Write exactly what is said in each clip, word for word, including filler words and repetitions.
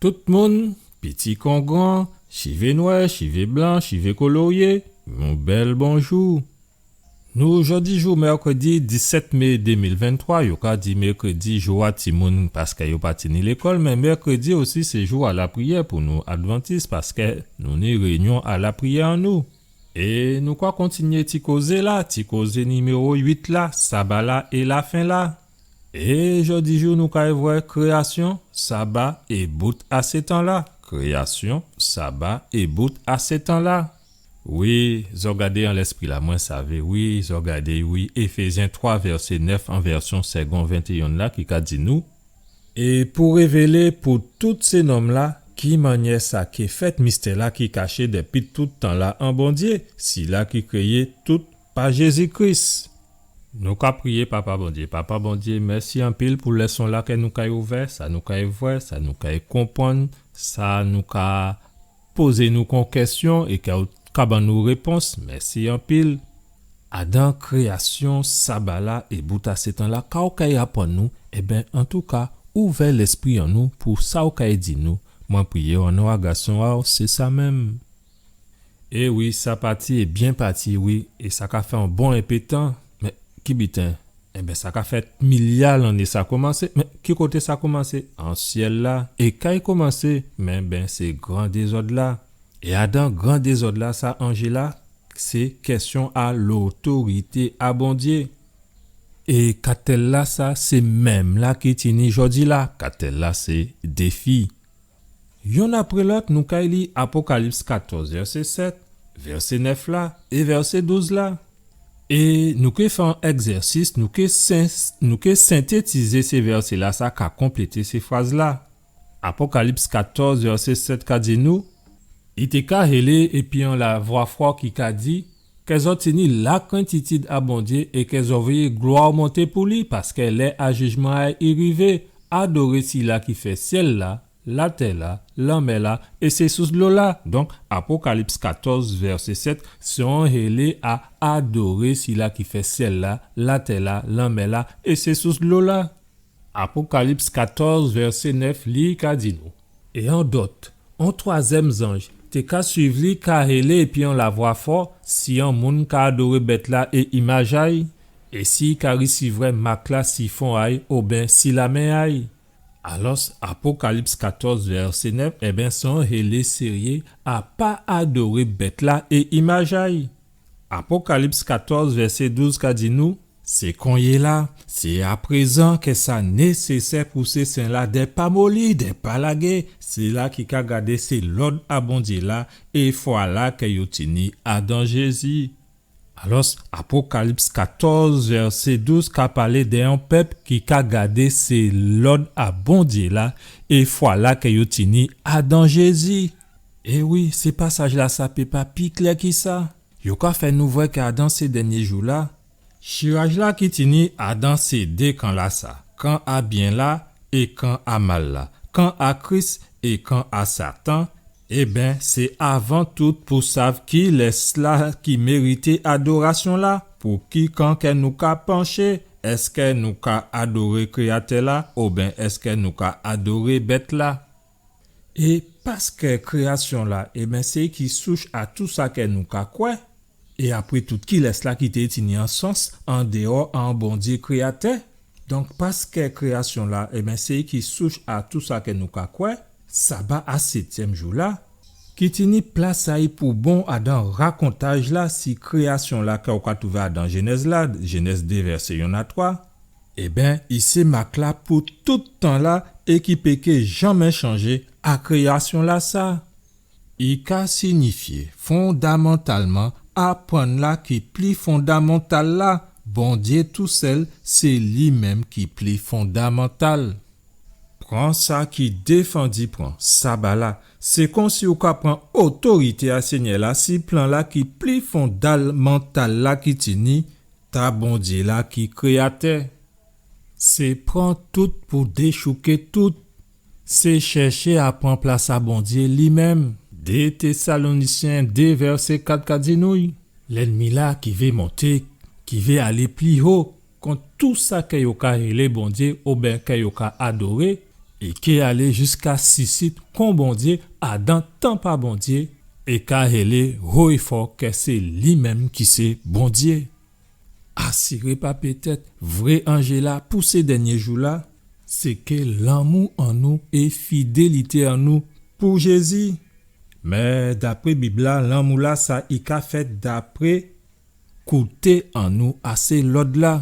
Tout moun, piti kon gran, chivé nwè, chivé blan, chivé koloryé, on bèl bonjou. Nou jòdi jou mèkrédi disèt mé dé mil venntwa, yo ka di mèkrédi jou a timoun paskè yo pa tini lékòl, mé mèkrédi osi sé jou a lapriyè pou nou advantis paskè nou ni réinyon a lapriyè an nou. É nou ka kontinyé ti kozé la, ti kozé niméwo uit la, saba la é lafen la. É jòdi jou nou kay vwè kréyasyon, saba é bout a sé tan la. Kréyasyon, saba é bout a sé tan la. Wi, zò gadé an lèspri la, mwen savé, wi, zò gadé, wi, Éfézyen twa, vèsé nèf, an vèsyon Segond ventéyen la, ki ka di nou, é pou révélé pou tout sé nonm la, ki mannyè sa ké fèt, mistè la ki kaché dépi tout tan la an Bondyé, sila ki kréyé tout pa Jézi Kris. Nou ka priyé, Papa Bondyé. Papa Bondyé, mèsi anpil pou lèson la kè nou kay ouvè, sa nou kay vwè, sa nou kay konprann, sa nou ka pozé nou kon kèsyon é kè ou ka ban nou répons. Mèsi anpil. Adan kréyasyon, saba la é bout a sé tan la, ka ou kay aprann nou, ében, antouka, ouvè lèspri an nou pou sa ou kay di nou. Mwen priyé an non a gason a'w, sé sa menm. É wi, sa pati é byen pati, wi, é sa ka fè on bon enpé tan. Mé ki biten? Ében, sa ka fè milya lanné sa komansé. Mé ki koté sa komansé? An syèl la. É ka i komansé? Mé ben, sé gran dézòd la. É adan gran dézòd la, sa an jé la, sé kèsyon a lotorité a Bondyé. É katèl la, sa, sé menm la ki tini jòdi la. Katèl la, sé défi. Yonn apré lòt, nou kay li Apokalips katòz, vèsé sèt, vèsé nèf la, é vèsé douz la. É nou ké fè on ègzèsis, nou ké sen-, nou ké sentétizé sé vèsé la, sa ka konplété sé fraz la. Apokalips katòz, vèsé sèt ka di nou, i té ka hélé épi on lavwa fò ki ka di, kè zòt tini lakrentitid a Bondyé é kè zòt voyé glwa monté pou li, paskè lè a jijman a'y rivé, adoré sila ki fè syèl la, latè la, lanmè la, é sé sous dlo la. Donk, Apokalips katòz, vèsé sèt, sé on hélé a adoré sila ki fè syèl la, latè la, lanmè la, é sé sous dlo la. Apokalips katòz, vèsé nèf, li ka di nou, é on dòt, on twazyèm zanj té ka suiv li ka hélé épi on lavwa fò, si on moun ka adoré bèt la é imaj a'y, é si i ka risivwè mak la si fon a'y oben si lanmen a'y. Alòs, Apokalips katòz, vèsé nèf, ében, sé on hélé séryé a pa adoré bèt la é imaj a'y. Apokalips katòz, vèsé douz ka di nou, sé konyéla, sé aprézan kè sa nésésè pou sé sen la dè pa moli, dè pa lagé, sila ki ka gadé sé lòd a Bondyé la, é fwa la kè yo tini adan Jézi. Alòs, Apokalips katòz, vèsé douz ka palé dè on pèp ki ka gadé sé lòd a Bondyé la, é fwa la kè yo tini adan Jézi. É wi, sé pasaj la sa pé pa pi klè ki sa. Yo ka fè nou vwè kè adan sé dènyé jou la, chiraj la ki tini adan sé dé kan la sa, kan a byen la é kan a mal la, kan a Kris é kan a Satan, ében, sé avan tout pou sav kilès la ki mérité adorasyon la, pou ki kan kè nou ka panché, èskè nou ka adoré Kréyatè la, oben èskè nou ka adoré bèt la? É paskè kréyasyon la, ében, sé ki souch a tou sa kè nou ka kwè. É apré tout, kilès la ki té tini on sans andèwò a on Bondyé kréyatè? Donk, paskè kréyasyon la, ében, sé ki souch a tou sa kè nou ka kwè, saba a sétyèm jou la, ki tini plas a'y pou bon adan rakontaj la si kréyasyon la kè ou ka twouvé adan Jénèz la, Jénèz dé vèsé yonn a twa, ében, i sé mak la pou tout tan la é ki pé ké janmè chanjé a kréyasyon la sa. I ka sinifyé fondamantalman aprann la ki pli fondamantal la, Bondyé tousèl, sé li menm ki pli fondamantal. Pran sa ki défandi pran, saba la, sé konsi ou ka pran otorité a Sényè la si plan la ki pli fondamantal la ki tini, ta Bondyé la ki kréyatè. Sé pran tout pou déchouké tout. Sé chèché a pran plas a Bondyé li menm. Dé Tésalonisyen dé vèsé kat ka di nou, lènmi la ki vé monté, ki vé alé pli ho kont tou sa kè yo ka rélé Bondyé oben kè yo ka adoré, é ké alé jiska sisit kon Bondyé adan tanp a Bondyé, é ka hélé ho é fò kè sé li menm ki sé Bondyé. Asiré pa pétèt vré anjé-la pou sé dènyé jou-la, sé ké lanmou an nou é fidélité an nou pou Jézi. Mé dapré Bib-la, lanmou-lasa i ka fèt dapré kouté an nou a sé lòd-la.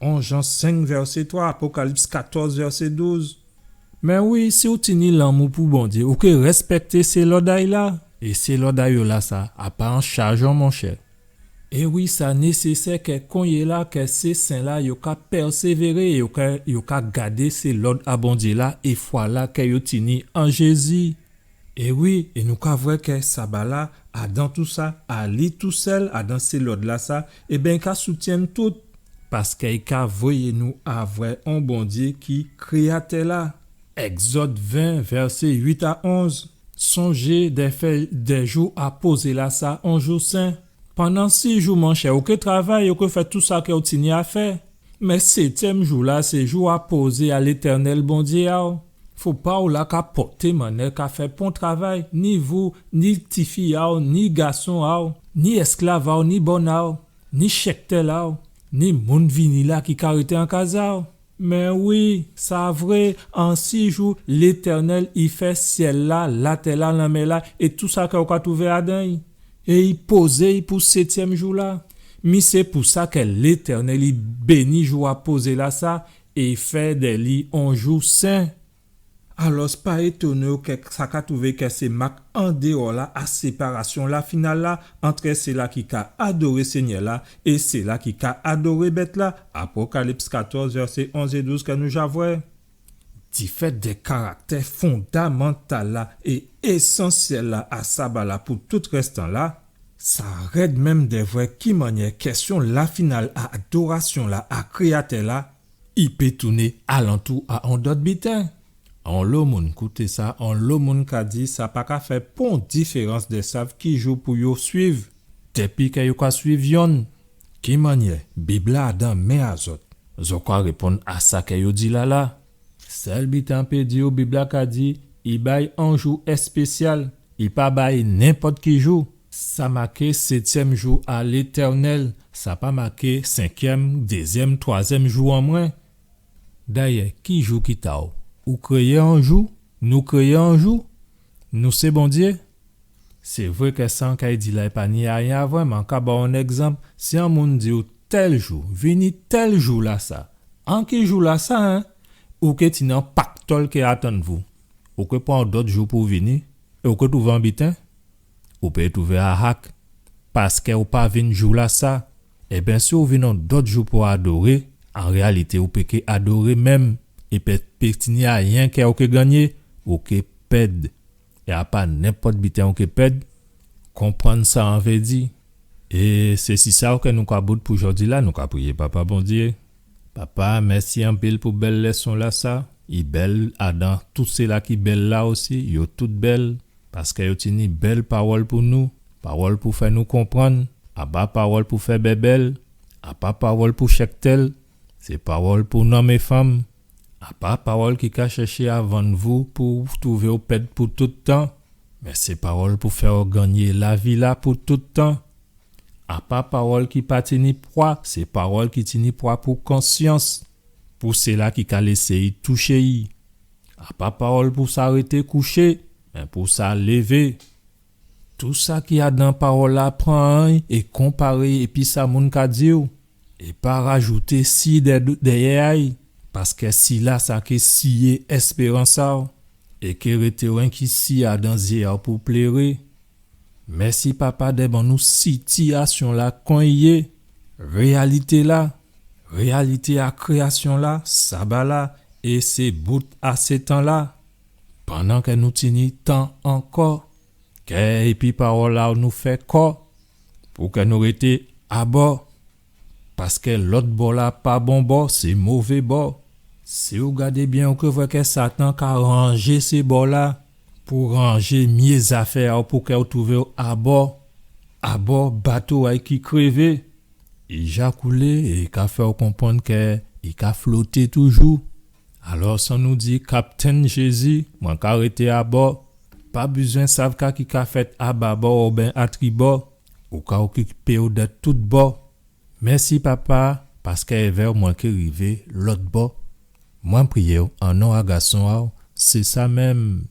On Jan senk vèsé twa, Apokalips katòz vèsé douz. Mé wi, si ou tini lanmou pou Bondyé, ou ké rèspèkté sé lòd a'y la. É sé lòd a'y yo lasa, a pa on chaj, monchè. É wi, sa nésésè kè konyéla, kè sé sen-la yo ka pèsévéré, yo ka, yo ka gadé sé lòd a Bondyé-la, é fwa-la kè yo tini an Jézi. É wi, é nou ka vwè kè Saba-la, adan tousa, a li tousèl, adan sé lòd-lasa, ében, i ka soutyenn tout, paskè i ka voyé nou a vwè on Bondyé ki Kréyatè-la. Ègzòd ven, vèsé uit a onz. Sonjé dè fè dè jou a pozé-lasa on jou sen. Pandan sis jou, monchè, ou ké travay, ou ké fè tou sa kè ou tini a fè. Mé sétyèm jou-la, sé jou a pozé a Létènèl Bondyé a'w. Fo pa ou la ka pòté mannèv, ka fè pon travay, ni vou, ni tifi a'w, ni gason a'w, ni èsklav a'w, ni bòn a'w, ni chèptèl a'w, ni moun vini la ki ka rété an kaz a'w. Mé wi, sa vré, an sis jou, Létènèl i fè syèl-la, latè-la, lanmè-la, é tou sa kè ou ka twouvé adan'y. É i pozé'y pou sétyèm jou-la. Mi sé pou sa kè Létènèl i béni jou a pozé-lasa, é i fè dè li on jou sen. Alò, pa étonné ou kè sa ka twouvé kè sé mak andéwò-la a séparasyon-la final-la, antrè sila ki ka adoré Sényè-la é sila ki ka adoré bèt-la, Apokalips katòz, vèsé onz é douz kè nou ja vwè. Difèt dè karaktè fondamantal-la é ésansyèl-la a Saba-la pou tout rèstan-la, sa rèd menm dè vwè ki mannyè kèsyon-la final a adorasyon-la a Kréyatè-la, i pé touné alantou a on dòt biten. Onlo moun, kouté sa, onlo moun ka di sa pa ka fè pon diférans dè sav ki jou pou yo swiv, dépi kè yo ka swiv yonn. Ki mannyè Bib-la adan men a zòt, zòt ka réponn a sa kè yo di la la? Sèl biten an pé di'w, Bib-la ka di, i bay on jou èspésyal, i pa bay nenpòt ki jou. Sa maké sétyèm jou a Létènèl, sa pa maké senkyèm, dézyèm, twazyèm jou an mwen. Dayè, ki jou ki ta'w? Ou kréyé on jou? Nou kréyé on jou? Nou sé Bondyé? Sé vré kè sa an kay di la, i pa ni ayen a vwè, mé an ka ba'w on ègzanp. Si on moun di'w tèl jou, vini tèl jou-lasa, an ki jou-lasa, en, ou ké tini on paktòl ké atann vou. Ou ké pran on dòt jou pou vini, é ou ké twouvé on biten, ou pé twouvé ahak, paskè ou pa vin jou-lasa. Ében, si ou vin on dòt jou pou adoré, an réyalité, ou pé ké adoré menm, é pé, pé tini ayen kè ou ké gannyé, ou ké pèd. É a pa nenpòt biten ou ké pèd. Konprann sa an vé di. É sé si sa kè nou ka bout pou jòdi-la, nou ka priyé Papa Bondyé. Papa, mèsi anpil pou bèl lèson-lasa. I bèl adan tout sila ki bèl la osi, yo tout bèl, paskè yo tini bèl pawòl pou nou, pawòl pou fè nou konprann, a pa pawòl pou fè bèbèl, a pa pawòl pou chèptèl, sé pawòl pou nonm é fanm, a pa pawòl ki ka chèché a vann vou pou twouvé'w pèd pou tout tan, mé sé pawòl pou fè'w gannyé lavi-la pou tout tan. A pa pawòl ki pa tini pwa, sé pawòl ki tini pwa pou konsyans, pou sila ki ka lésé'y touché'y. A pa pawòl pou sa rété kouché, mé pou sa lévé. Tou sa ki adan pawòl-la, pran'y é konparé'y épi sa moun ka di'w. É pa rajouté si dè-, dèyè a'y, paskè si-lasa ké siyé èspérans a'w, é ké rété enki si adan zyé a'w pou pléré. Mèsi, Papa, dè ban nou sitiyasyon-la kon i yé, réyalité-la, réyalité a kréyasyon-la, Saba-la, é sé bout a sé tan-la. Pandan kè nou tini tan ankò, kè épi pawòl-la nou fè kò, pou kè nou rété abò. Paskè lòt bò-la pa bon bò, sé mové bò. Si ou gadé byen, ou ké vwè kè Satan ka ranjé sé bò-la, pou ranjé myé zafè a'w, pou kè ou twouvé'w abò, abò bato a'y ki krévé. I ja koulé é i ka fè'w konprann kè i ka floté toujou. Alò, san nou di, Kaptenn Jézi, mwen ka rété abò. Pa bizwen sav ka ki ka fèt ababò oben atribò. Ou ka okipé'w dè tout bò. Mèsi, Papa, paskè èvè'w mwen ké rivé lòt bò. Mwen priyé'w an non a Gason a'w, sé sa menm.